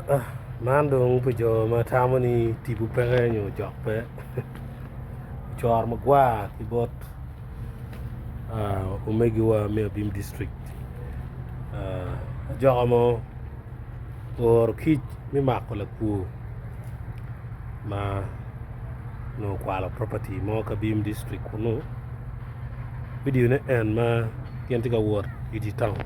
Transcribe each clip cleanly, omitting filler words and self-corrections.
Man dong pi jo ma tamo ni tipo peke nyo jok pe coro magwar ki bot omegiwa me Abim district ajwaka mo ooro kic me mako lakwo ma onongo okwalo property mo ki Abim district kunu vidio ne en ma gin tye ka wot i dye town.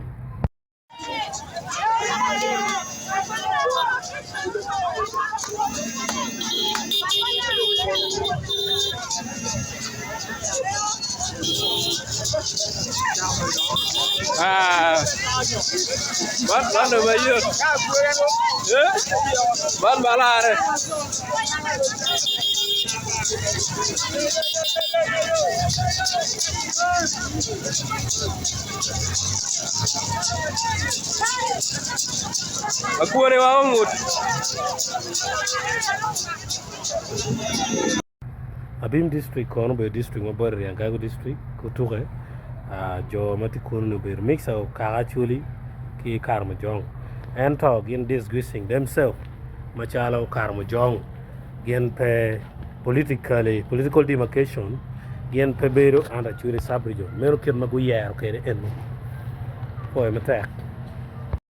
Man dong mayot man malare. Akwone wa ongut. Abim district kono obedo district ma bote Ryangago district ki otuke jo ma tye kunu ni obedo mix of kaka Acholi ki Karamojong ento gin disguising themselves macalo Karamojong gin pe politically political demarcation gin pe bedo under Acholi sub region meno kit ma guyero kwede eno pwoyo matek.